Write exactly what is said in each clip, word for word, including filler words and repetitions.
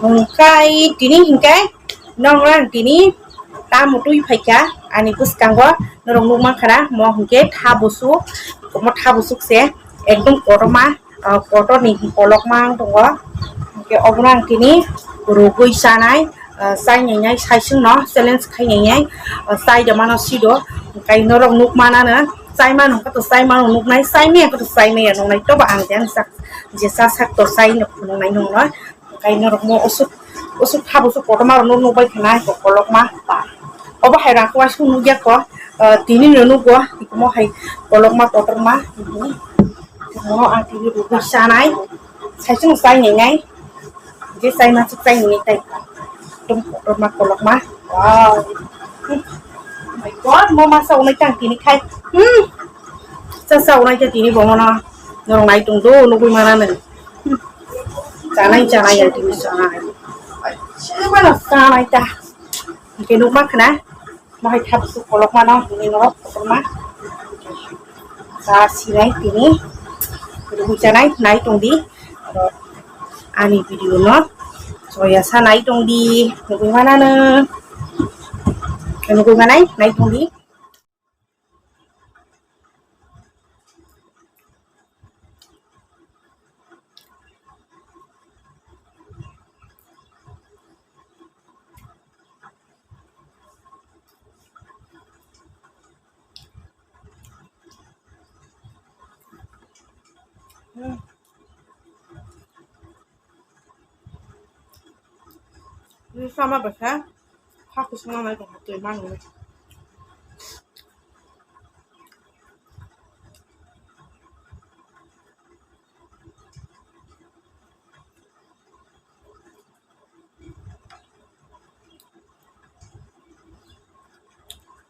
Hwnkhe tini hwnkhe nokno ang tini tamo twi phaikha ani bwskango, norok nukmankha na mo hwnkhe tha busuk, mo tha busuk se ekdom kotorma, ah, kotorni kolokma wng tongo. Hwnkhe obono ang tini rwgwi chanai, ah, chainainai saichungno challenge khainainai, ah, chai da mano sido, hwnkhe norok nukmanano chaimano hwnkhe to chaimano nuknai, chaimaya hwnkhe to chaimaya nuknai, tobo ang je ang sak, je cha sak to chaino phunuknai nuknai. Hwnkhe norok mo usuk, usuk tha busuk kotorma rok no nukbai khna kolokma. Obo hai rang uaisuk nukya kho, ah, tini no nugo, mo hai kolokma kotorma. Mo ang tini rwgwi chanai, saichung chainainai, je chaima chuk chainainai tai. Ekdom kotorma kolokma. Wow. Hmm. Oh my God, mo masa unai tang tini khai. Hmm. Cha cha unai ta tini bomono. Norok nai tong do, nugwi mana nang. Hmm. Chanai, chanai, ya tini chanai. Sini mana chanai ta. Hwnkhe nukma khna. Mo hai tha busuk kolokma no, hwnwi norok kotorma. Cha sinai tini. Rwgwi chanai, nai tong di. Aro ani video no. Soya sa nai tong di. Nugwi mana nang. Nugwi manai, nai tong di. Ni sama basa, ha kusung nang nai tong ha twi manu.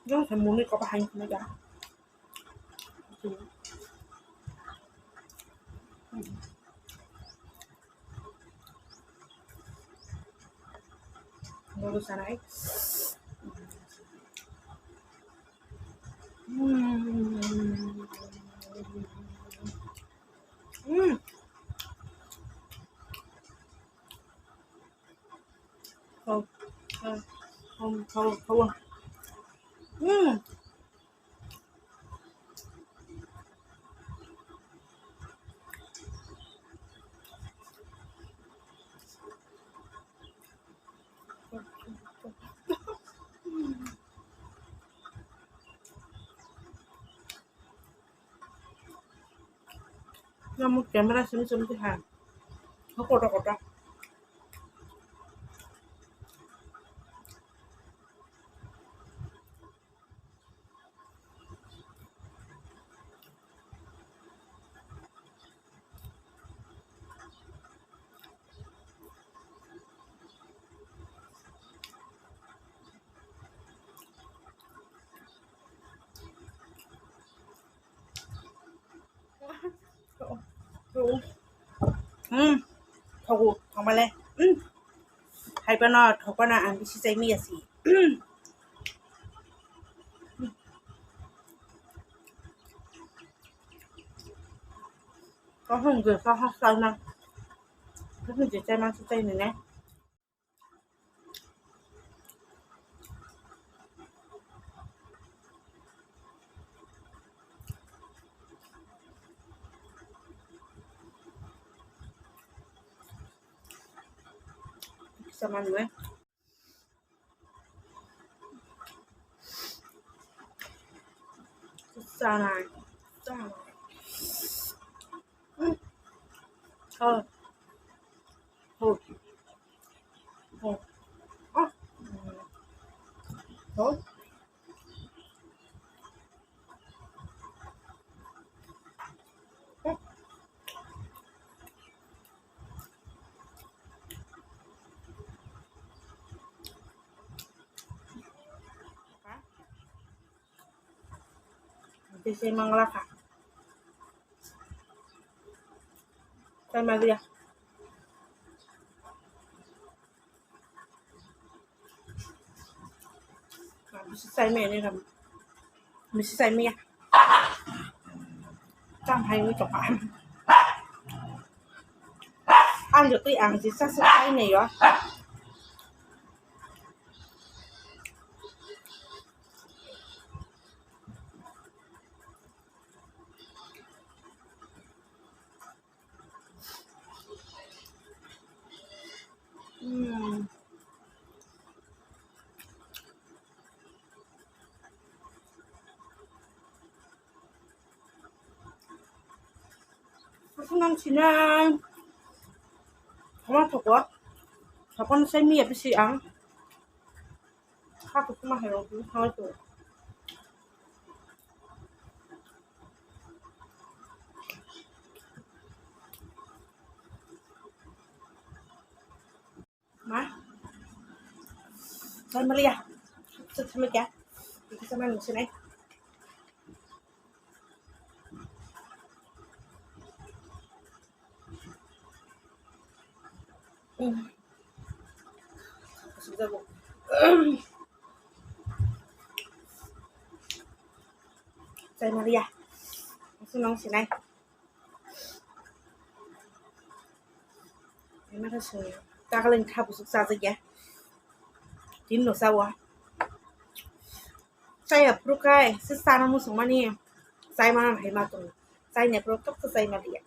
Yang sa muni ko pa hain kena ja. Baru sana eh. Hmm. Hmm. Thau, thau, thau, thau, thau. Hmm. Kamu camera sini sini ha. Kotor kotor. Hmm. Thogo, thangmale. Hmm. Hai pano, thok pano ang bisi chai miya si. Kahung je, kahas sana. Kahung je, chai ma chai ni ne. Saman gue. Sanai, sanai. Hmm. Oh. Oh. Oh. Ah. Hmm. Oh. Jai mangla kha. Chai ma dia. Bisi chai maya ni ram. Bisi chai maya. Chang hai ni chok. Ang jotoi ang je chasuk painai o. Hmm. Aku nang sinai. Kamu apa kok? Kapan saya mi apa sih ang? Aku cuma hello tu, hello tu. Ma. Chai maliya. Chai maliya. Iki sama nung sinai. Hmm. Chai maliya. Nung sinai. Mata sung takalani kha busuk chajakya. Tin no chawa. Chaya phuru kai se chana musung mani. Chai mana hai ma tung. Chai ne phuru kap chai ma dia.